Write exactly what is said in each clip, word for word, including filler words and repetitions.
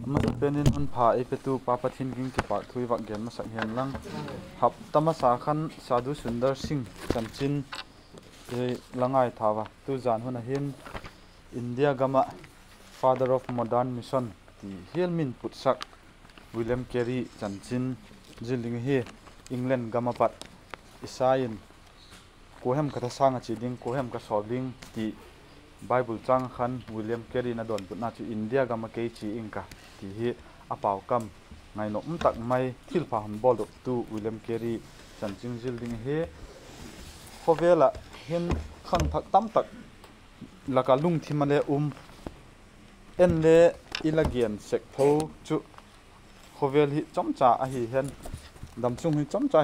Amasapen in hun pha ei petu Pa Pathian kiang kipâk thu i vak gen masak hen lang. Hapta masa khan Sadhu Sundar Singh chanchin i la ngaithau a, tuzan hun a hin India gam ah Father of Modern Mission ti hial min putsak William Carey chanchin zil ding ahi. England gam ah pat Isai in, Kua hem ka thasâng ah chia ding, kua hem ka sawl ding, ti Bible châng khan William Carey in a dawnbutna chu India gam ah kei chia ing ka, ti hi a pau kam ngainop um tak mai thilpha hun bawldoktu William Carey chanchin zil ding ahi. Khawvel ah hin khangthak tamtak lak ah lungthim a le um, en le i la gen sek tho chu khawvel hi chomcha ahi hen, damsung hi chomcha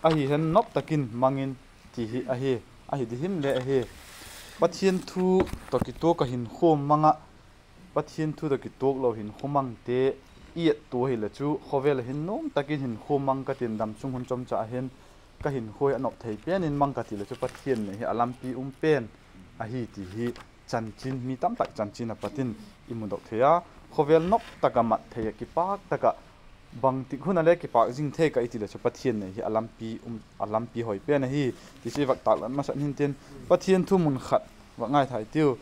ahi hen, nop tak in mang in ti hi ahi, ahi di him le ahi. Pathian thu tawh kituak ah hinkhua mang ah, Pathian thu tawh kituak lo hinkhua mangte i et tua hileh chu khawvel ah hin nuam tak in hinkhua mang ka tin, damsung hun chomcha ah hin ka hinkhua hi a nop thei pen in mang ka ti leh chu Pathian nei hi a lampi um pen ahi ti hi chanchin, mi tamtak chanchin a pat in i mudok thei a, khawvel nop tak ah mat thei ah kipâk tak ah bangtik hun a le kipâk zing thei ka i ti leh chu Pathian nei hi a lampi um, a lampi hoi pen ahi ti chu i vak tâklat masat hintin, Pathian thu mun khat vak ngaithai tiu.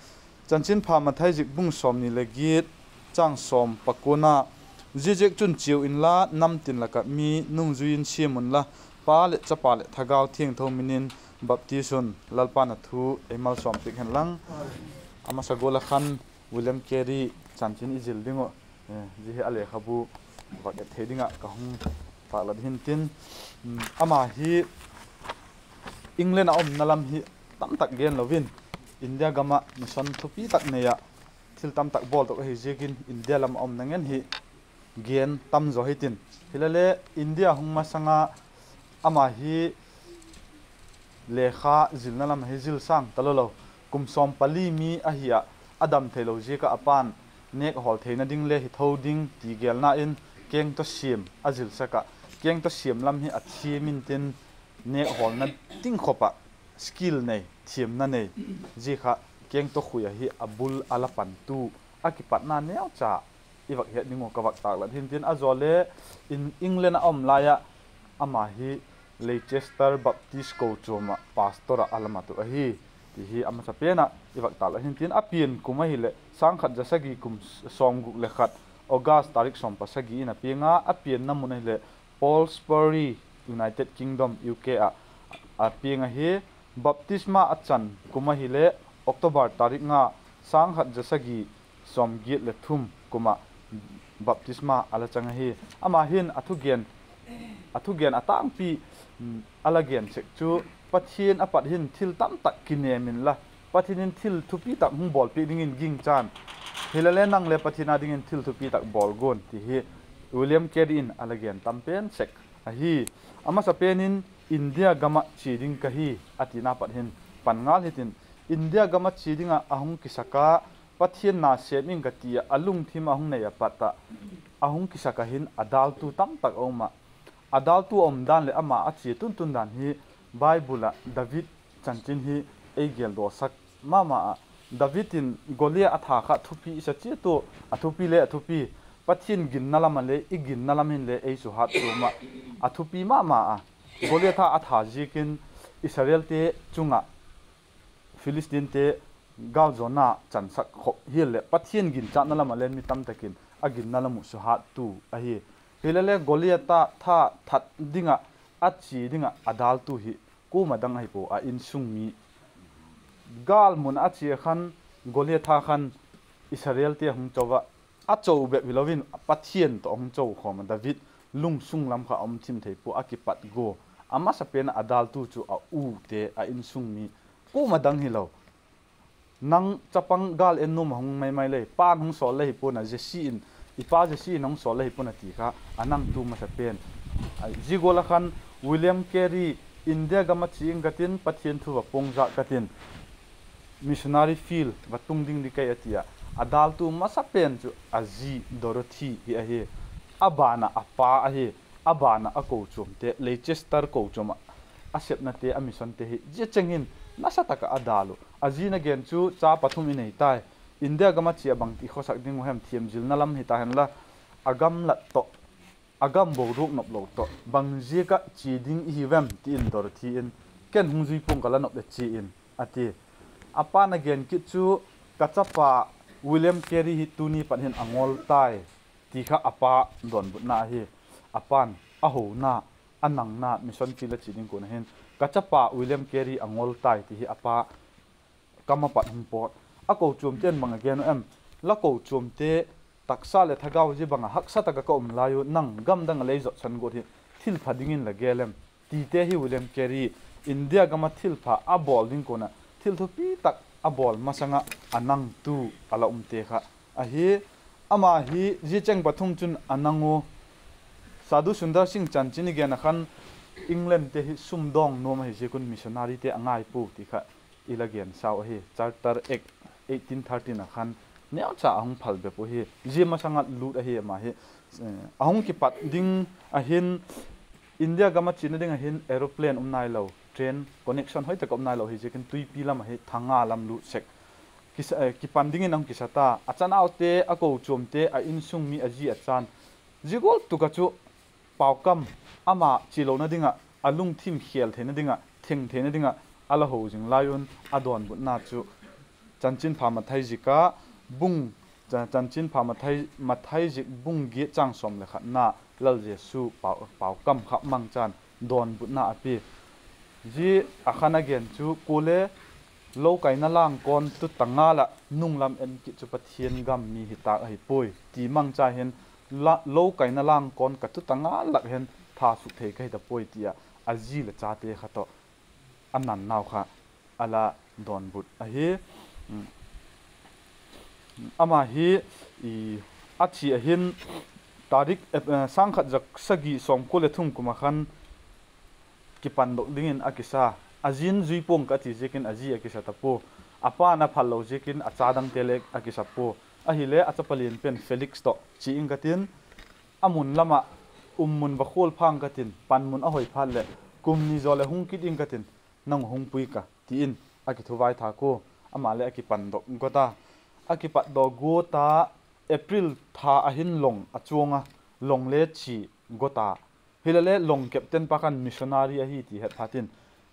Chanchinpha Mathai zik bung sawmni leh giat, châng sawm pakuana, Ziaziakchun chiau inla, nam tin lak ah mi nungzui in siam unla, Pa leh Chapa leh Thagau Thiangtho min in baptis un. Lalpa'n a thu ei malsawm piak hen lang. A masa gual ah khan William Carey chanchin i zil ding uh, zia hi a lekhabu vak et thei ding ah ka hung tâklat hintin, ama hi England a umna lam hi tamtak gen lo in, India gam ah mission thupi tak nei ah thil tamtak bawldok ahi ziakin India lam a umna ngen hi gen tam zaw hitin, hilele India hung masang a ama hi lekha zilna lam hi zil sâng talo lo, kum sawm pali mi ahi ah, a dam theilo ziak ah a pa'n nêk hawl theina ding le hi tho ding ti gelna in kengtawsiam a zilsak ah, kengtawsiam lam hi a thiam intin, nêk hawlna ding khop ah skill nei, thiamna nei, zia kha kengtawkhui ahi a bul a la pantu, a kipatna neucha i vak het ding uh ka vak tâklat hintin, a zaw le England a um lai ah ama hi Leicester Baptist kochuam ah pastor ah a la mat uh ahi ti hi a masa pen ah i vak tâklat hintin, a pian kum ahileh sâng khat za sagi kum sawmguk leh khat, August tarik sawm pasagi in a piang a, a pianna mun ahileh Pohlsbury, United Kingdom, U K ah a piang ahi. Baptisma a chan kum ahileh October tarik nga, sâng khat za sagi sawmgiat leh thum kum ah baptisma a la chang ahi. Ama hin a thugen a tângpi a la gen sek chu, Pathian a pat hin thil tamtak kinêm inla, Pathian in thil thupi tak hung bawlpiak dingin gingcha'n, hilele nang le Pathian â dingin thil thupi tak bawl guan ti hi William Carey in a la gen tam pen sek ahi. A masa pen in, India gam ah chia ding ka hi, a tina pat hin pan ngal hitin, India gam ah chia ding ah a hung kisak a, Pathian na sêm ing ka ti ah a lungthim a hung nei a pat ah, a hung kisak ah hin a dâltu tamtak a um ah, a dâltu a um dan leh ama a chia tuntun dan hi Bible ah David chanchin hi ei geldawsak ma ma ah. David in Goliath a tha kha thupi i sa chiat ua, a thupi le a thupi, Pathian ginna lam ah le i ginna lam hinle ei suhat tuam ah, a thupi ma ma a. Goliath a tha ziakin Israelte chung ah Philistinte gâlzawna chansak khop hial leh Pathian ginchatna lam ah le mi tamtak in a ginna lam uh suhattu ahi. Hilele Goliath a tha that ding ah a chia ding ah a dâltu hi kuama dang ahi pua, a insung mi. Gâl mun a chia khan Goliath a khan Israelte a hung cho ah, a cho bep hilo in Pathian tawh a hung cho khawm ah, David lungsung lam kha a um thim thei pua, a kipat gua. A masa pen ah a dâltu chu a ute, a insung mi, kuama dang hilo. Nang chapang gâl en nuam a hung mai mai le, pa'n hung sawl le hi pua'n a, Jesse in, i pa Jesse in hung sawl le hi pua'n a ti kha a nangtu masa pen. Zia gual ah khan William Carey, India gam ah chia ing ka tin, Pathian thu va puangzak ka tin, missionary field va tung ding di kei a ti ah, a dâltu masa pen chu a zi Dorothy hi ahi. A ban ah a pa ahi. A ban ah a kochuamte, Leicester kochuam ah a sepnate, a missionte hi zia cheng hin nasa tak ah a dâl uh. A zi'n a gen chu cha pathum i nei tai. India gam ah chia bangti khawsak ding uh hem thiam zilna lam hita henla, a gamlat tawh, a gam boruak nop lo tawh, bang ziak ah chia ding i hiu em ti in Dorothy in, ken hung zui pua'ng ka la nop leh chia in, a ti. A pa'n a gen kit chu, ka chapa William Carey hi tuni pat hin a ngawl tai, ti kha a pa dawnbutna ahi. A pa'n a hona, a nangna mission field a chia ding kuan a hin, ka chapa William Carey a ngawl tai ti hi a pa kam a pat hung pawt. A kochuamte'n bang a gen uh em? La kochuamte taksa leh thagau zia bang ah haksa tak ah ka um lai u, nang gam dang ah lei zotsan guat hi thilpha dingin la gel em? Tite hi William Carey India gam ah thilpha a bawl ding kuan ah thil thupi tak a bawl masang ah a nangtu a la umte kha ahi. Ama hi zia cheng pathum chun a nang u. Sadhu Sundar Singh chanchin i gen ah khan, Englandte hi sum dawng nuam ahi ziak un missionaryte a ngai pua ti kha i la gen sau ahi. Charter Act eighteen thirteen ah khan neucha a hung phal bep uh hi. Zia masang ah lût ahi ama hi. A hung kipat ding a hin, India gam ah chiana ding ah hin aeroplane um nailo, train connection hoi tak um nailo hi ziakin tuipi lam ah hi thanga lam lût sek kipan dingin a hung kisa ta. A chanaute, a kochuamte, a insung mi, a zi a cha'n, zia gual tuk ah chu paukam, ama chia lona ding ah, a lungthim khêl theina ding ah, theng theina ding ah a la ho zing lai un a dawnbutna chu Chanchinpha Mathai zik a bung, Chanchinpha Mathai, Mathai zik bung giat châng sawm leh khatna, Lal Jesu pau, paukam kha mangchan dawnbutna a pia. Zia a khan a gen chu, kuale lokaina langkawn tuta ngal ah nung lam en kit chu Pathian gam mi hi tâk ahi puai ti mangcha hin, lokaina langkawn ka tuta ngal lak hin tha suk thei ka hi ta puai ti ah a zi leh chate kha tawh a nannau kha a la dawnbut ahi. Ama hi a thi a hin tarik, sâng khat za sagi sawmkua leh thum kum ah khan kipandok dingin a kisa. A zi'n zui pua'ng ka ti ziakin a zi a kisa ta pua. A pa'n a phal lo ziakin a cha dangte le a kisa pua. Ahile a chapa lian pen Felix tawh chia ing ka tin, a mun lam ah um mun va khual phang ka tin, panmun a hoi phat leh kum ni zaw leh hung kit ing ka tin, nang hung pui ka ti in a kithuvaithâk ua. Ama le a kipandok got a, a kipatdok got a, April tha a hin long a chuang a, long le chi got a. Hilale long captain pa khan missionary ahi ti het phat in,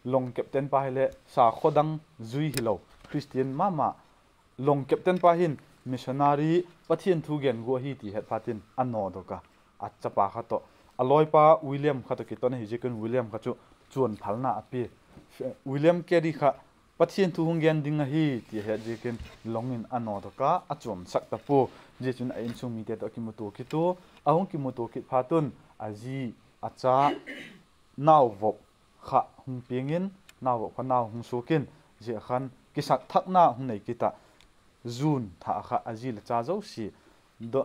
long captain pa hile sakhaw dang zui hilo, Christian ma ma, long captain pa hin missionary, Pathian thu gen gua ahi ti het phat in a nawdok a, a chapa kha tawh, a lawipa William kha tawh kiton ahi ziakin William kha chu chuan phalna a pia. William Carey kha Pathian thu hung gen ding ahi ti a het ziakin long in a nawdok a, a chuamsak ta pua. Zia chun a insung mite tawh a kimutua kit ua, a hung kimutua kit phat un a zi, a cha, nauvop kha hung piang in, nauvop kha nau hung suak in, zia khan kisak thakna hung nei kit ah, June tha kha a zi leh cha zosia,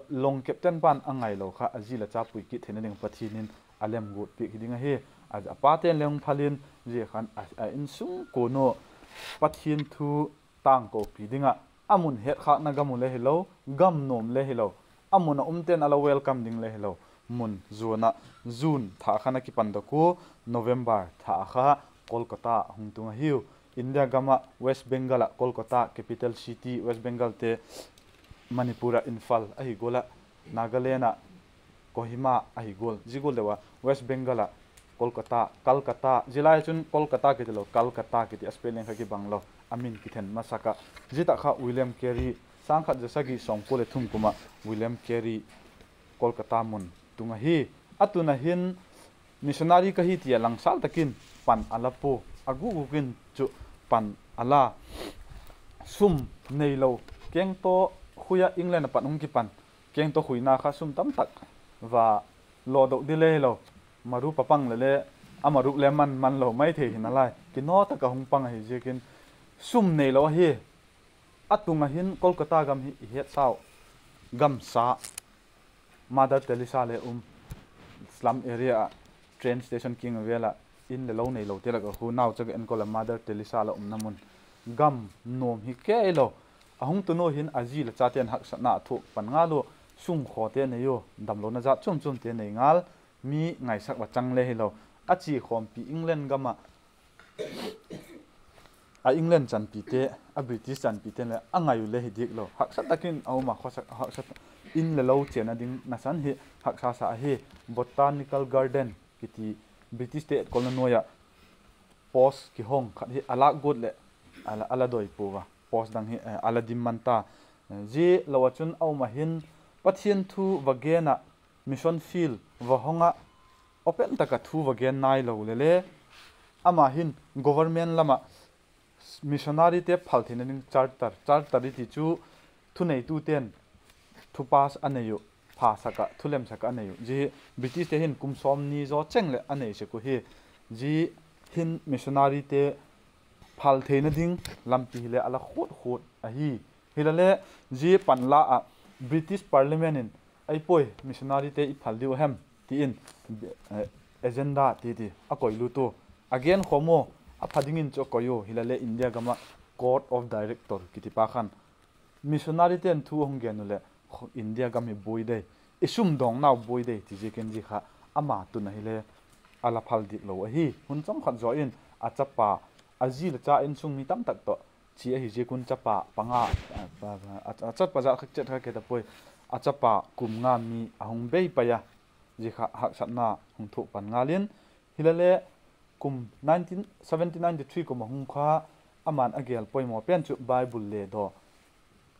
long captain pa'n a ngailo kha a zi leh cha pui kit theina ding Pathian in a lemguat piak hi ding ahi. A pate'n le hung phal in, zia khan a insung kuan u Pathian thu tangkopi ding ah, a mun hetkhâkna gam u le hilo, gam nuam le hilo, a mun a umte'n a la welcome ding le hilo, mun zuan ah, June tha khan a kipandok ua, November tha kha Kolkata hung tung ahiu. India gam ah West Bengal ah Kolkata capital city, West Bengalte Manipur ah Imphal ahi gual ah, Nagaland ah Kohima ahi gual, zia gual deu a West Bengal ah Kolkata, Calcutta, zia lai chun Kolkata kitilo, Calcutta kiti a spelling kha kibang lo, a min kithen masak ah. Zia tak kha William Carey, sâng khat za sagi sawmkua leh thum kum ah William Carey Kolkata mun tung ahi. A tun a hin missionary ka hi ti a langsal tak in pan a la pua, a guk guk in chu pan a la. Sum neilo, kengtaw khui ah England ah pat hung kipan, kengtaw khuina kha sum tamtak va lawdok di le hilo, marup a pang le le, a marup le man man lo mai thei hi nalai, kinaw tak ah hung pang ahi ziakin sum neilo ahi. A tung a hin Kolkata gam hi i hetsau, gamsa, Mother Teresa le um, slum area ah, train station kiang a vel ah, in leh lo neilote lak ah khu nauchaga enkol a Mother Teresa la umna mun, gam nuam hi kei lo. A hung tun u hin a zi leh chate'n haksatna a thuak pan ngal ua, sungkhawte nei ua, damlona jat chuam chuamte nei ngal, mi ngaisak va chang le hilo, a chia khawmpi England gam ah, a England chanpite, a British chanpite'n le a ngai u le hi diak lo, haksa tak in a um a, khawsak, haksa tak, In le lo chenna ding nasan hi haksa sa ahi. Botanical Garden kiti Britishte etkolna nuai ah post kihong khat hi a lâk guat leh a la, a la doi pua a, post dang hi a la dim man ta. Zia lo ah chun a um ah hin Pathian thu va gen ah, mission field va hong ah, open tak ah thu va gen nailo le le, ama hin government lam ah missionaryte phal theina ding charter, charter i ti chu thuneitute'n thu pass a nei uh, phasak ah, thulemsak ah a nei uh. Zia hi Britishte hin kum sawmni zaw cheng leh a nei sek uh hi. Zia hin missionaryte phal theina ding lampi hile a la khut khut ahi. Hilale, zia panla ah British Parliament in, Ei puai, missionaryte i phal diu hem, ti in, agenda ti ti a koilut ua, a genkhawm ua, a pha dingin chu a koi ua. Hilale India gam ah Court of Director kiti pa khan missionaryte'n thu a hung gen uh leh India gam hi buai dei, i sumdawngnau buai dei ti ziakin zia kha ama tun ahile a la phal dik lo ahi. Hun chawm khat zaw in a chapa, a zi leh cha insung mi tamtak tawh chia ahi ziak un chapa panga, a chapa zat kha chet kha ke ta puai, a chapa kum nga mi a hung bei pai a, zia kha haksatna hung thuak pan ngal in. Hilale kum nineteen, seventeen ninety-three kum a hung kha, aman a gel poimaw pen chu Bible le daw,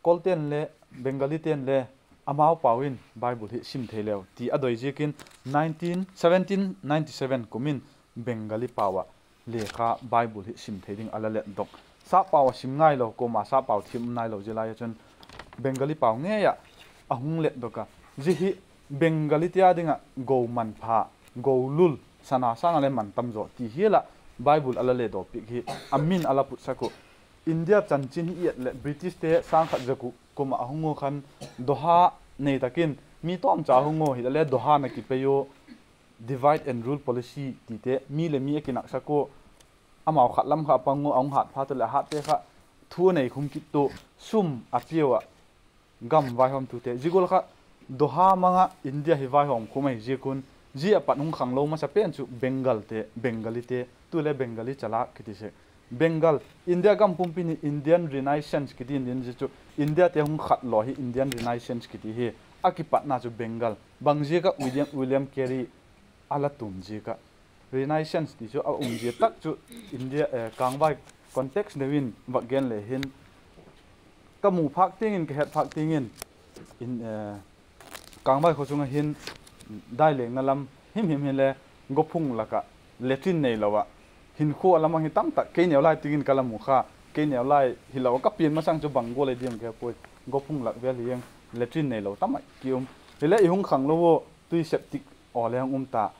Kolte'n le, Bengalite'n le amau pau in Bible hi sim thei leu ti a doi ziakin nineteen, seventeen ninety-seven kum in Bengali pau ah lekha Bible hi sim thei ding a la letdok. Sap pau ah sim ngailo, kuama sap pau thiam nailo zia lai ah chun Bengali pau ngei ah a hung letdok a. Zia hi Bengalite â ding ah go manpha, go lul, sana sâng ah le man tam zaw ti hial ah Bible a la le daw piak hi a min a la putsak uh. India chanchin hi i et leh Britishte sâng khat za guk kum ah a hung ua khan Doha nei tak in mi tawmcha a hung ua, hilale Doha na kipei ua, divide and rule policy tite, mi leh mi a kinaksak ua, amau khat lam kha a pang ua, a hung hat phat uleh a hatte kha thu a nei khum kit ua, sum a piau ah gam vaihawmtute zia gual kha Doha mang ah India hi vaihawm khum ahi ziak un, zia a pat hung khanglo masa pen chu Bengalte, Bengalite, tule Bengali chalâk kiti sek. Bengal, India gam pumpi ni Indian Renaissance kiti in din, zia chu Indiate hung khat law hi Indian Renaissance kiti hi. A kipatna chu Bengal. Bang ziak ah? William, William Carey a la tun ziak ah. Renaissance ti chu a um zia tak chu India, Kângvai context deu in vak gen le hin, ka mu phâk tiang in, ka het phâk tiang in, Kângvai khaw chung ah hin dai lengna lam himhim hile, gophung lak ah latrine neilo ah, hinkhua a la mang hi tamtak, kei neu lai tiang in ka la mu kha, kei neu lai hilo ka pian masang chu bang gual ei diam ka he puai, gophung lak vel hi eng, latrine neilo tam mai ki um. Hile i hung khanglo ua, tui septic aw le hung um ta.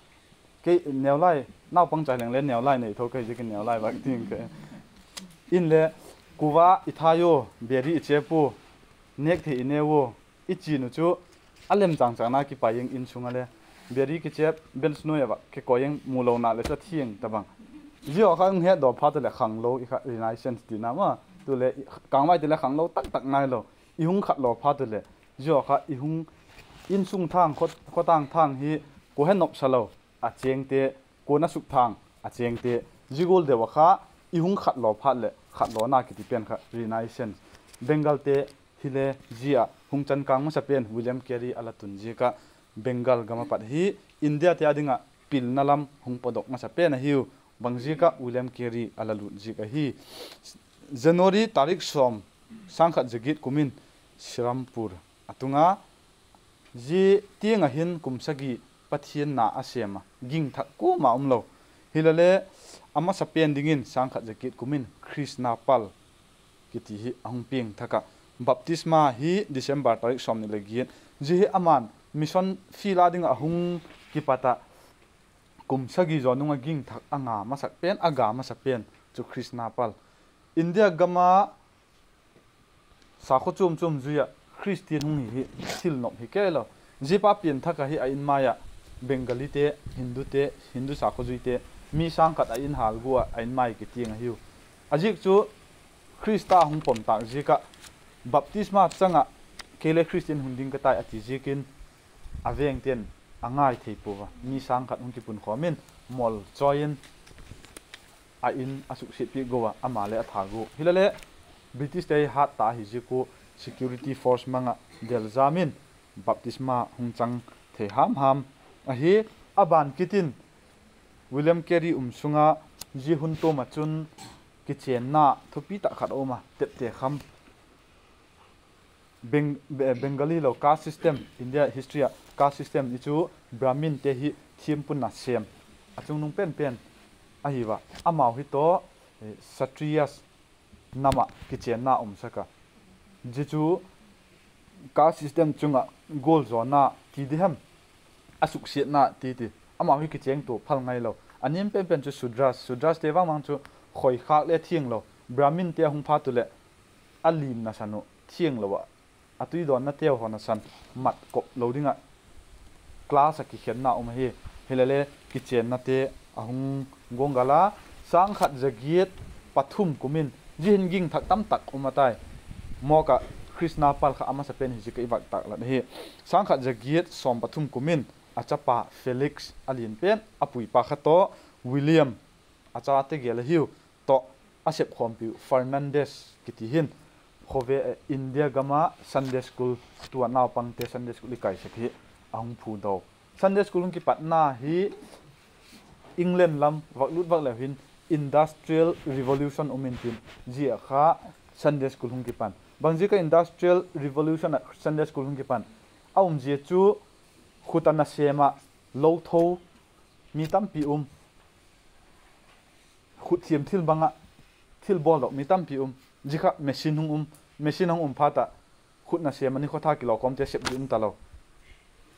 Kei neu lai, naupang cha leng le neu lai nei tho ka hi ziakin neu lai vak tiang ka. Inle, kuva i thai ua, beri i chep ua, nêk thei i ne ua, i chin uh chu a lem chang chang na kipai eng, insung ah le beri kichep, bench nuai ah vak kikoi eng, mu lona leh chu a thiang tabang. Zia kha hung hetdaw phat uleh khanglo i kha Renaissance tina ma, tule Kângvai ti le khanglo taktak nailo, i hung khat law phat uleh, zia kha i hung, insung thâng, khawtâng thâng hi kua he nopsa lo, a chêngte, kua'n a sukthâng, a chêngte, zia gual deu ah kha i hung khat law phat leh khatlawna kiti pen kha Renaissance. Bengalte hile zia ah hung chankâng masa pen William Carey a la tun ziak ah Bengal gam ah pat hi Indiate â ding ah pilna lam hung pawtdok masa pen ahiu. Bang ziak ah? William Carey a la lût ziak ahi. January tarik sawm, sâng khat za giat kum in Serampore a tung a, zia tiang ah hin kum sagi Pathian na a sêm a, gingthak kuama umlo. Hilale, a masa pen dingin sâng khat za giat kum in Krishnapal kiti hi a hung piang thak ah, baptisma hi December tarik sawmni leh giat. Zia hi aman mission field â ding ah a hung kipat ah kum sagi zaw nung ah gingthak a nga masak pen, a ga masa pen chu Krishnapal. India gam ah sakhaw chuam chuam zui ah Khristian hung hi hi thil nop hi kei lo. Zia pa pian thak ahi a in mai ah Bengalite, Hindute, Hindu sakhaw zuite, mi sâng khat a in hâl gua ah a in mai kitiang ahiu. A ziak chu Khrista hung pom tâk ziak ah, baptisma chang ah kei le Khristian hun ding ka tai a ti ziakin, a vengte'n a ngai thei pua a, mi sâng khat hung kipunkhawm in, mol chawi in, a in a suksiat piak gua a, ama le a that gua. Hilale, Britishte hi hât ta ahi ziak ua, security force mang ah deljam in, baptisma hung chang thei ham ham ahi. A ban kit in William Carey um sung a, zia hun tuam ah chun kichênna thupi tak khat a um a, tepte kham Beng-, Be-, Bengali lo caste system, India history ah caste system i chu Brahminte hi thiampu nasêm a chungnung pen pen ahi a, amau hi tawh, eh, Kshatriyas nam ah kichênna um sak a. Zia chu caste system chung ah gualzawna ti di hem, a suksiatna ti ti. Amau hi kichêngtua phal ngailo. A niam pen pen chu Sudras, Sudraste vang vang chu khoikhâk le thianglo, Brahminte a hung phat uleh a lim nasan uh thianglo ah, a tuidawnnateu haw nasan mat kop lo ding ah class ah kikhenna um ahi. Hilele kichênnate a hung guanggal a, sâng khat za giat pathum kum in, zia hin ging thak tam tak um a tai. Mawk ah Krishna pal kha a masa pen hi zia ka i vak tâklat ahi. Sâng khat za giat sawm pathum kum in a chapa Felix, a lian pen, a puipa kha tawh William, a chate gel ahiu, tawh a sepkhawmpiu Fernandes kiti hin, khawvel, eh, India gam ah Sunday school, tua naupangte Sunday school i kaisak hi a hung phudo. Sunday school hung kipatna hi England lam vak lut vak leu hin Industrial Revolution um intin, zia kha Sunday school hung kipan. Bangziak a Industrial Revolution ah Sunday school hung kipan? A umzia chu khut a nasêm ah lo tho mi tampi um, khut thiam thil bang ah thil bawldok mi tampi um. Zia kha machine hung um, machine hung um phat ah khut nasêm a ni khawtha kilawkawmte sep di um talo.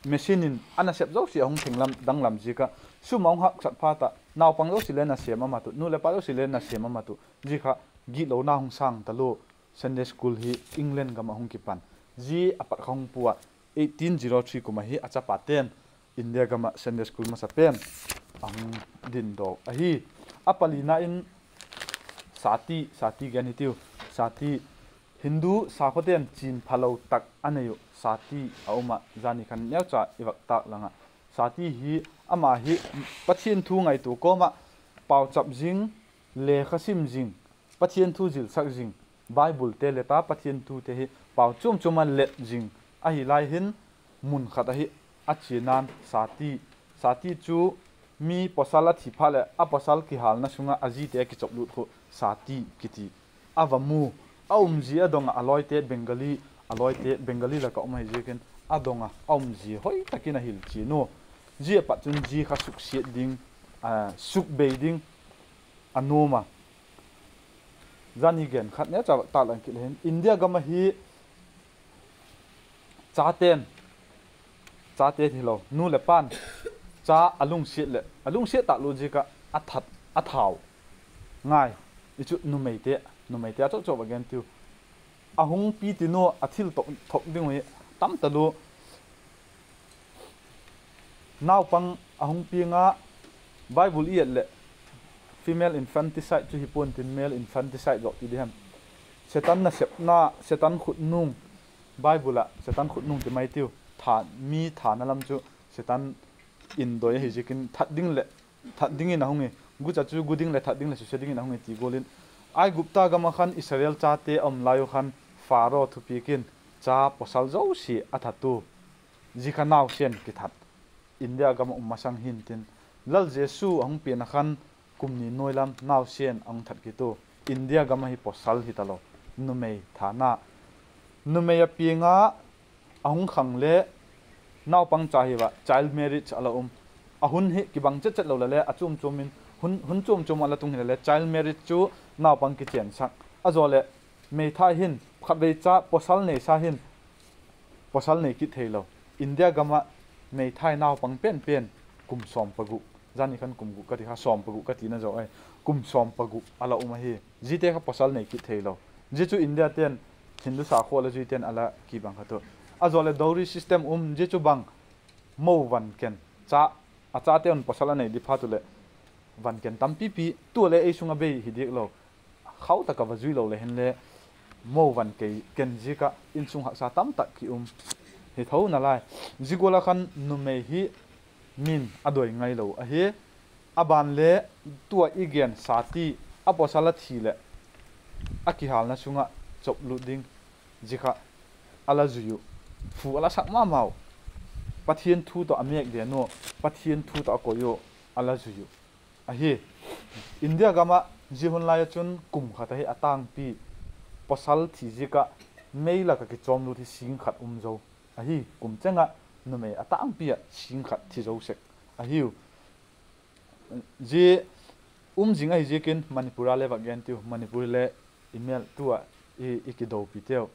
Machine in a nasep zosia a hung thenglam danglam ziak ah, sum a hung haksat phat ah naupang zosia le nasêm a mat uh, nu leh pa zosia le nasêm a mat uh. Zia kha gitlona hung sâng talua. Sunday school hi England gam ah hung kipan. Zia a pat kha hung pua, eighteen zero three kum ahi a chapate'n India gam ah Sunday school masa pen a hung dindok ahi. A palina in sati, sati gen hitiu, sati. Hindu sakhuate'n chin phalo tak a nei uh sati a um ah, zani khan neucha i vak tâk lang ah. Sati hi, ama hi Pathian thu ngaitua kawm ah pauchap zing, lekha sim zing, Pathian thu zilsak zing, Biblete leh ta Pathian thute hi pau chuam chuam a let zing ahi lai hin, mun khat ahi a chiana'n sati, sati chu mi pawsal a thi phat leh a pawsal kihâlna sung ah a zite a kichawplût khu sati kiti. A va mu, a umzia a dong ah, a lawite Bengali, a lawite Bengali lak ah um ahi ziakin a dong ah, a umzia hoi tak in a hil chian u. Zia a pat chun zia kha suksiat ding, a, sukbei ding a nuam a. Zani gen khat neucha tâk lang kit le hin, India gam ahi chate'n, chate hilo, nu leh pa'n cha a lungsiat leh a lungsiat tâk lut ziak ah a that, a thau ngai. I chu numeite, numeite a chauh chauh va gen tiu. A hung pi tin u a thil thok ding uh hi tam talua. Naupang a hung piang a, Bible i et leh female infanticide chu hi pua'n tin, male infanticide zaw ti di hem. Setan nasepna, Setan khutnung, Bible ah Setan khutnung ti mai tiu. Tha, mi thana lam chu Setan in doi ahi ziakin that ding leh that dingin a hung hi, gucha chu gu ding leh that ding leh susia dingin a hung hi ti gual in, Aigupta gam ah khan Israel chate a um lai uh khan Pharaoh thupiak in cha pawsal zosia a that u. Zia kha nausen kithat. India gam ah um masang hintin, Lal Jesu a hung pian ah khan kum ni nuai lam nausen a hung that kit u. India gam ahi pawsal hi talo, numei thana. Numei a piang a a hung khang le naupang cha hi va, child marriage a la um. A hun hi kibang chet chet lo leh le, a chuam chuam in, hun, hun chuam chuam a la tung hile le, child marriage chu naupang kichênsak. A zaw leh meithai hin khatvei cha pawsal neisa hin pawsal nei kit theilo. India gam ah meithai naupang pen pen kum sawm paguk, zani khan kum guk ka ti kha, sawm paguk ka tina zaw ai, kum sawm paguk a la um ahi. Ziate kha pawsal nei kit theilo. Zia chu India te'n, Hindu sakhua la zuite'n a la kibang khat u. A zaw leh dowry system um, zia chu bang, mo van ken, cha, a chate un pawsal a nei di phat u leh van ken tampipi, tua le ei sung a bei hi diak lo, khau tak a va zui lo le hinle, mo van kei ken ziak ah insung haksa tam tak ki um hi tho nalai. Zia gual ah khan numei hi min a doi ngailo ahi. A ban le tua i gen sati, a pawsal a thi leh a kihâlna sung ah chawplût ding, zia kha a la zui uh. thu a la sak ma mau, Pathian thu tawh a mêk den uh, Pathian thu tawh a koi uh, a la zui uh ahi. India gam ah zia hun lai ah chun kum khat ahi a tângpi pawsal thi ziak ah mei lak ah kichawmlût hi sîng khat um zo ahi. Kum cheng ah numei a tângpi ah sîng khat thi zo sek ahiu. Zia um zing ahi ziakin Manipur a le vak gen tiu, Manipur le i mêltu ah i, i kidopiteu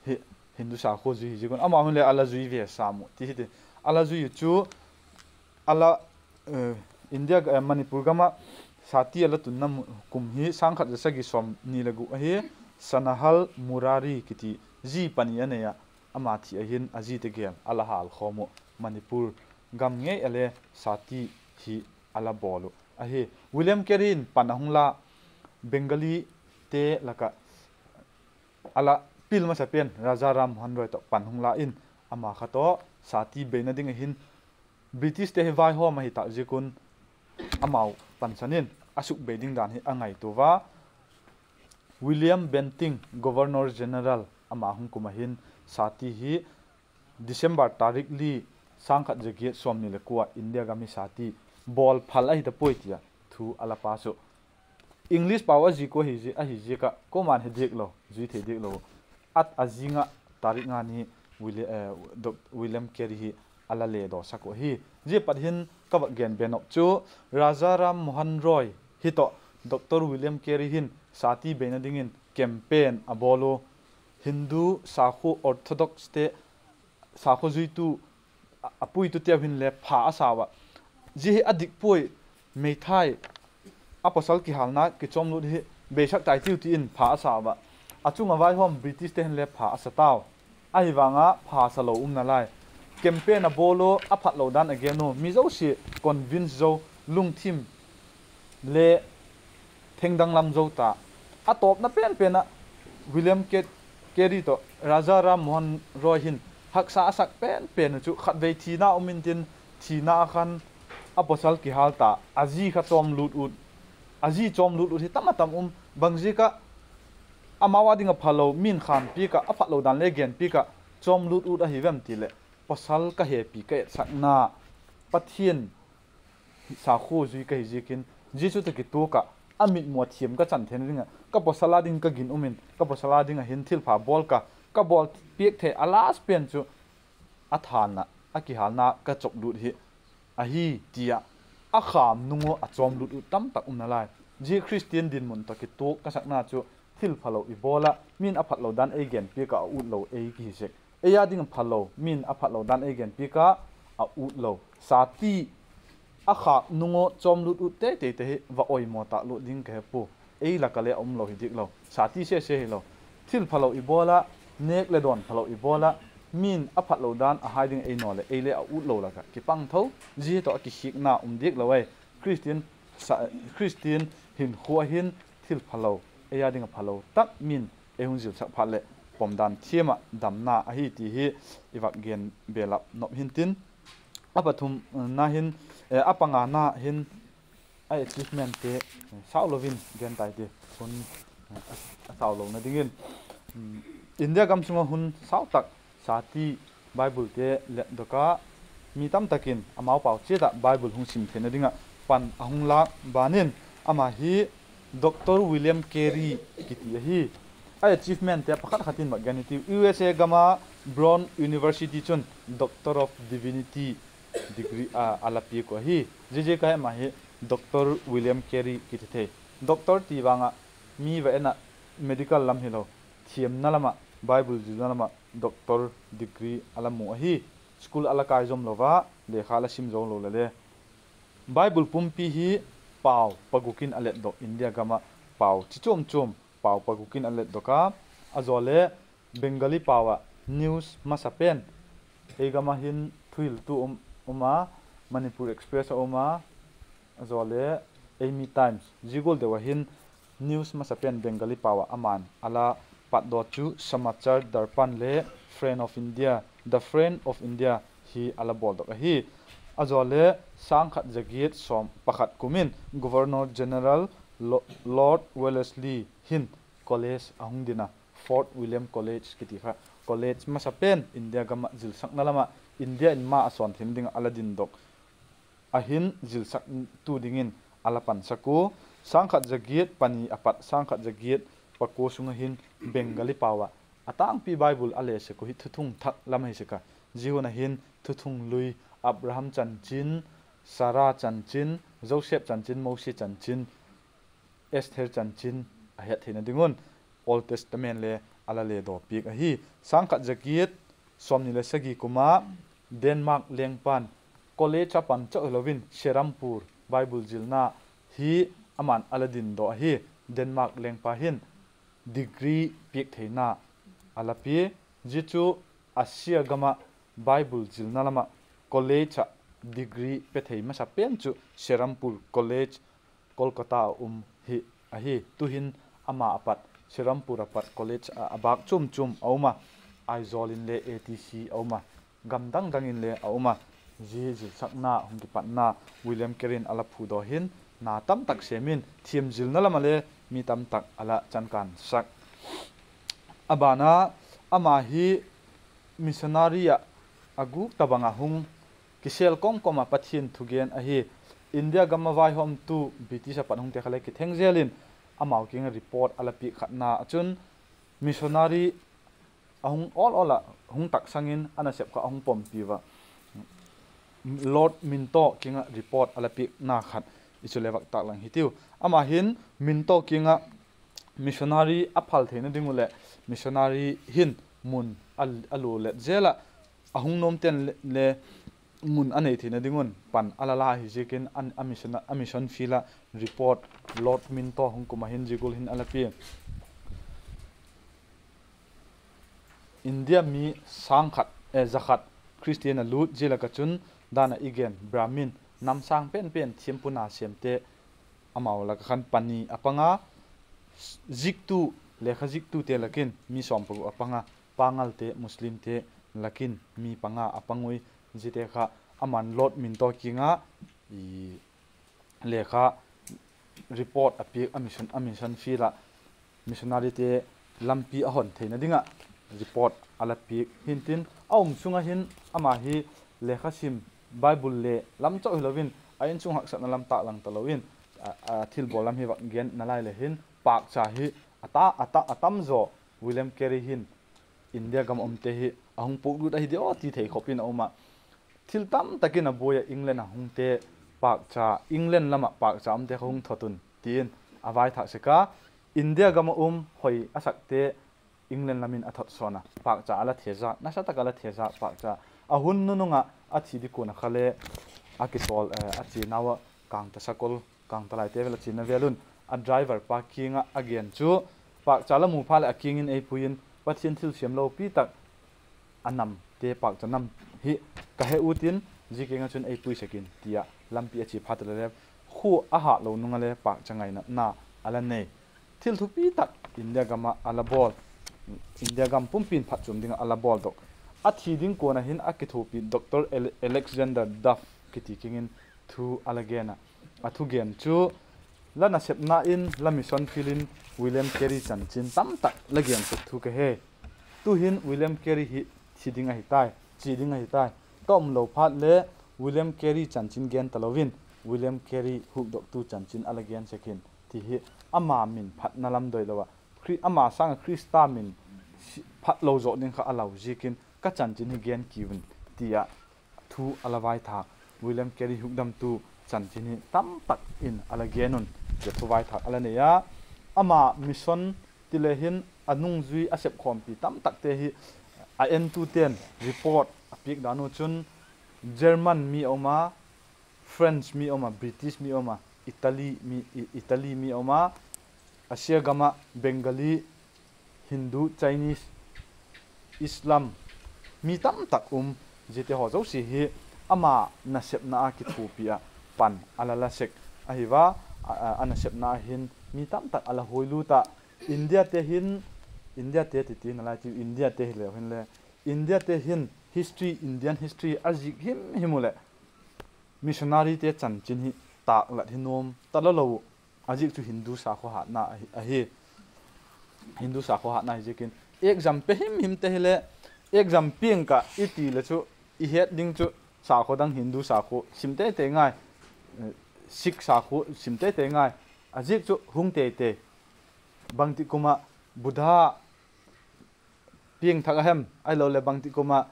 hi, Hindu sakhua zui hi ziak un ama hun le a la zui ve sam uh ti hi ti. A la zui uh chu a la, India, Manipur gam ah sati a la tunna kum hi sâng khat za sagi sawmni leh guk ahi. Sanahal Murari kiti zi pani a nei ah, ama thi a hin a zite gel a la hâlkhawm uh. Manipur gam ngei a le sati hi a la bawl uh ahi. William Carey in pan a hung la, Bengalite lak ah a la pil masa pen Raja Ram Mohan Roy tawh pan hung la in, ama kha tawh sati beina ding ah hin Britishte hi vaihawm ahi tâk ziak un amau pansan in a sukbei ding dan hi a ngaitua a. William Bentinck, Governor General, ama hung kum ah hin sati hi December tarik li, sâng khat za giat sawmni leh kua ah India gam hi sati bawl phal ahi ta puai ti a thu a la pass uh. English pau a zik uh ahi ziak ah kuama'n he diak lo, zui thei diak lo. A zing ah tarik nga ni William Carey hi a la ledawsak uh ahi. Zia pat hin ka vak gen be nop chu Raja Ram Mohan Roy hi tawh Doctor William Carey hin sati beina dingin campaign a bawl u. Hindu sakhua Orthodoxte, sakhua zuitu, a puituteu hin le pha a sau ah, zia hi a dik puai, meithai, a pawsal kihâlna kichawmlût hi beisak tai tiu ti in pha a sau ah, a chung ah vaihawm Britishte hin le pha a sa tau. Ahivang ah pha sa lo um nalai. Campaign a bawl u, a phatlo dan a gen u, mi zosia convince zo, lungthim le thengdang lam zo ta. A tawpna penpen ah William Carey tawh Raja Ram Mohan Roy hin haksa a sak penpen uh chu khatvei thina um intin, thina a khan a pawsal kihâl ta, a zi kha chawmlût ut, a zi chawmlût ut hi tam a tam um. Bangziak ah amau â ding ah phalo, mi'n khâmpiak ah, a phatlo dan le genpiak ah chawmlût ut ahi vem ti leh, pawsal ka hepi ka etsakna, Pathian sakhua zui ka hi ziakin, Jesu tawh kituak ah a mitmu a thiam ka chan theina ding ah ka pawsal â ding ka ginum in, ka pawsal â ding ah hin thilpha bawl ka, ka bawl piak thei a last pen chu a thâna, a kihâlna ka chawmlût hi ahi, ti ah a khâm nung ua a chawmlût ut tamtak um nalai. Zia Khristian dinmun tawh kituak ka sakna chu thilphalo i bawl ah, mi'n a phatlo dan ei genpiak ah a ut lo ei kihi sek, ei â ding phalo, mi'n a phatlo dan ei genpiak ah a ut lo. Sati a khâk nung ua chawmlût ut teitei te hi va oimaw tâk lut ding ka he pua. Ei lak ah le a um lo hi diak lo, sati sese hilo. Thilphalo i bawl ah, nêk leh dawn phalo i bawl ah, mi'n a phatlo dan a hai ding ei naw leh ei le a ut lo lak ah kipang tho, zia tawh a kikhiakna um diak lo ai. Khristian hinkhua hin thilphalo, ei â ding ah phalo tak mi'n ei hung zilsak phat leh pomdan thiam ah damna ahi ti hi i vak gen belap nop hintin, a pathumna hin, a pangana hin a achievementte sau lo in gen tai ti, hun a sau lona dingin, India gam sung ah hun sau tak sati Biblete letdok a, mi tamtak in amau pau chiat ah Bible hung sim theina ding ah pan a hung lâk ban in, ama hi Doctor William Carey kiti ahi. A achievementte pakhat khat in vak gen hitiu. U S A gam a Brown University chun Doctor of Divinity degree a la piak uh ahi. Ziaziak a ama hi Doctor William Carey kiti thei. Doctor ti vang ah mi va en ah medical lam hilo, thiamna lam ah, Bible zilna lam ah doctor degree a la mu ahi. School a la kai zom lo a, lekha la sim zo lo le le, Bible pumpi hi pau paguk in a letdok, India gam ah pau chi chuam chuam pau paguk in a letdok a, a zaw le Bengali pau ah news masa pen, ei gam ah hin Thuhiltu um a, Manipur Express a um a, a zaw le Eimi Times, zia gual deu ah hin news masa pen Bengali pau ah ama'n a la patdaw chu Samachar Darpan le Friend of India, The Friend of India hi a la bawldok ahi. A zaw le sâng khat za giat sawm pakhat kum in Governor General Lord Wellesley hin college a hung din a, Fort William College kiti kha college masa pen India gam ah zilsakna lam ah India in ma a sawn theina ding ah a la dindok ahin zilsaktu dingin a la pansak ua, sângkhat za giat pani a pat sângkhat za giat pakua sung ah hin Bengali pau ah a tângpi Bible a le sek uh hi Thuthung Thak lam ahi sek a. Zia hun ah hin Thuthung Lui, Abraham chanchin, Sara chanchin, Joseph chanchin, Mosi chanchin, Esther chanchin a het theina ding un Old Testament le a la ledaw piak ahi. Sângkhat za giat sawmni le sagi kum ah Denmark lengpa'n college a pan chauh hilo in Serampore Bible zilna hi ama'n a la dindok ahi. Denmark lengpa hin degree piak theina a la pia. Zia chu Asia gam ah Bible zilna lam ah college ah degree pe thei masa pen chu Serampore College, Kolkata a um hi ahi. Tu'hin ama a pat Serampore a pat college a bâk chuam chuam a um a, Aizawl in le A T C a um a, gam dang dang in le a um a. Zia zilsakna hung kipatna William Carey in a la phudaw hin na tamtak sêm in thiam zilna lam ah le mi tamtak a la chankansak. A ban a, ama hi missionary ah a gûk tabang ah hung kisêl kawm kawm ah Pathian thugen ahi. India gam a vaihawmtu British a pat hungte kha le kitheng zel in amau kiang ah report a la piak khatna ah chun missionary a hung awl awl ah hung taksang in a nasep kha a hung pompi ua, Lord Minto kiang ah report a la piakna khat i chu le vak tâk lang hitiu. Ama hin Minto kiang ah missionary a phal theina ding uh leh missionary hin mun a, a lualet zel ah a hung nuamte'n le, le mun a nei theina ding un pan a la la hi ziakin a, a mission, a mission field ah report Lord Minto hung kum ah hin zia gual hin a la pia. India mi sâng khat, eh, za khat Christian a lût zia lak ah chun dan ah i gen Brahmin, nam sâng pen pen thiampu na sêmte amau lak ah khan pani a pang a, ziktu, lekha ziktute lak in mi sawm paguk a pang a, Pangalte, Muslimte lak in mi panga a pang ui. Ziate kha ama'n Lord Minto kiang ah i lekha report a piak a, mission, a mission field ah missionaryte lampi a hon theina ding ah report a la piak hintin, a um sung ah hin ama hi lekha sim, Bible le lam chauh hilo in a insung haksatna lam tâk lang talo in, a, a thilbawl lam hi vak gen nalai le hin pâkcha hi a ta, a ta, a tam zaw William Carey hin India gam a umte hi a hung puaklut ahi diam aw ti thei khop in a um ah, thil tamtak in a buai ah England a hungte pâkcha, England lam ah pâkcha umte kha hung thot un ti in a vaithak sek a, India gam ah um hoi a sakte England lam in a thot sawn a, pâkcha a la thezâk, nasa tak a la thezâk pâkcha. A hun nunung ah a thi ding kuan a kha le a kisawl, eh, a chianau ah Kângta Sakol, Kângta Laite vel a chiana vel un, a driver pa kiang ah a gen chu, pâkcha la mu phat leh a kiang in ei pui in, Pathian thilsiam lopi tak a namte pâkcha nam hi ka he ut in, zia kiang ah chun ei pui sek in, ti ah lampi a chia phat le le, khua a hâtlo nung ah le pâkcha ngainatna a la nei. Thil thupi tak India gam ah a la bawl, India gam pumpi'n phatchuam ding ah a la bawldok. A thi ding kuan ah hin a kithuapi Doctor Ale-, Alexander Duff kiti kiang in thu a la gen a. A thugen chu, la nasepna in la mission field in William Carey chanchin tamtak la gen sek thu ka he. Tu'hin William Carey hi thi ding ahi tai, chia ding ahi tai. Ka umlo phat le William Carey chanchin gen talo in, William Carey hukdoktu chanchin a la gen sek in, ti hi ama min phatna lam doi lo ah, Khri-, ama sâng ah Khrista min si-, phatlo zawk ding kha a lau ziakin ka chanchin hi gen kiu in, ti ah thu a la vaithâk. William Carey hukdamtu chanchin hi tamtak in a la gen un, zia thu vaithâk a la nei a. Ama mission ti le hin a nungzui a sepkhawmpi tamtakte hi a entute'n report a piak dan uh chun German mi a um a, French mi a um a, British mi a um a, Italy mi, I-, Italy mi a um a, Asia gam ah Bengali, Hindu, Chinese, Islam, mi tamtak um, ziate haw zosia hi ama nasepna ah kithuapi ah pan a la la sek ahi a, a, a, a nasepna ah hin mi tamtak a la huailut ah, Indiate hin, Indiate ti ti nalai tiu, Indiate hileu hinle, Indiate hin history, Indian history a zik him him uh leh missionaryte chanchin hi tâklat hi nuam ta lo lo uh, a zik chu Hindu sakhua hatna ahi, ahi. Hindu sakhua hatna hi ziakin exam pe him himte hile Exam piang ka i ti le chu, i het ding chu, sakhua dang Hindu sakhua sim teitei ngai, Sikh sakhua sim teitei ngai, a ziak chu hung teitei. Bangti kum ah Buddha piangthak a hem, ahiloleh bangti kum ah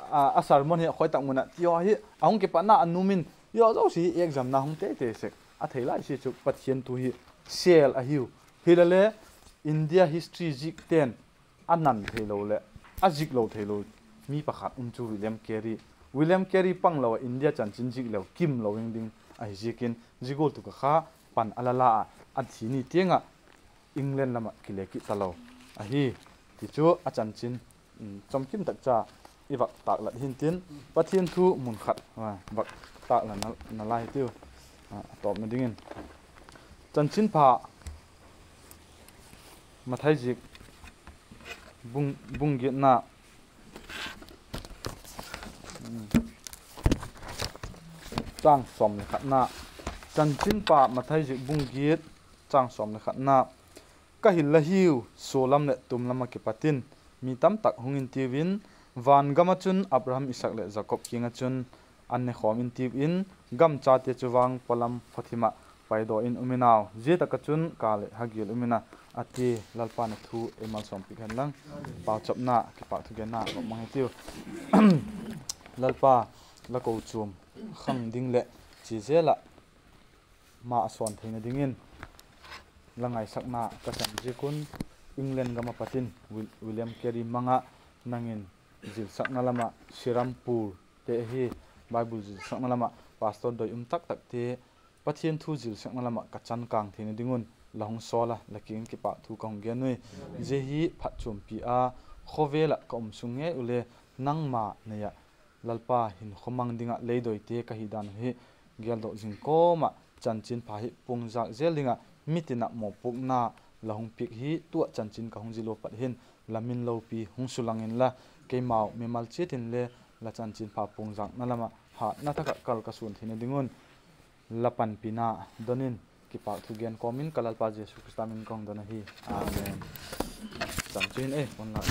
a sermon hi a khoi tak mun ah ti haw hi a hung kipatna a num in, hi haw zosia hi examna hung teitei sek a thei lai sia chu Pathian thu hi sel ahiu. Hilale India history zikte'n a nan theilo leh a ziklo theilo mi pakhat um chu William Carey. William Carey panglo ah India chanchin zik leu kimlo hing ding ahi ziakin zia gual tu ka kha pan a la la ah a thi ni tiang ah England lam ah kile kit talo ahi. Ti chu a chanchin chomkim tak cha i vak tâklat hintin, Pathian thu mun khat vak tâklat nalai hitiu. A tawpna dingin Chanchinpha Mathai zik bung giatna, châng sawm le khatna. Chanchinpha Mathai zik bung giat, châng sawm le khatna. Ka hil la hiu, sua lam leh tum lam ah kipat in mi tamtak hung intiu in, van gam ah chun Abraham, Isak leh Jakob kiang ah chun an ne khawm intiu in, gamchate chu vang pawlam phawthim ah paidaw in um in au, zia tak ah chun ka leh ha gial um in a, a ti. Lalpa'n a thu ei malsawmpiak hen lang. Pauchapna, kipâk thugenna vak mang hitiu. Lalpa, la kochuam khang ding leh chia zel ah ma a sawn theina dingin la ngaisakna ka chan ziak un, England gam ah pat in William Carey mang ah nang in zilsakna lam ah Serampore te hi Bible zilsakna lam ah pastor doi um tak takte Pathian thu zilsakna lam ah ka chan kâng theina ding un la hung sawl a, la kiang in kipâk thu ka hung gen ui. Zia hi phatchuampi a khawvel ah ka um sung ngei ule nangma nei ah Lalpa, hinkhua mang ding ah lei doite ka hi dan hi geldok zing kawm ah chanchinpha hi puangzak zel ding ah mitin ah mawpuakna la hung piak hi, tu ah chanchin ka hung zil ua pat hin la min lopi hung sulang inla, keimau mimal chiat inle la chanchinpha puangzakna lam ah hâtna thak ah kal ka suan theina ding un la panpina don in, kipâk thu gen kawm in ka Lalpa Jesu Khrista min ka hung don ahi. Amen. Chan chu hin ei, hun la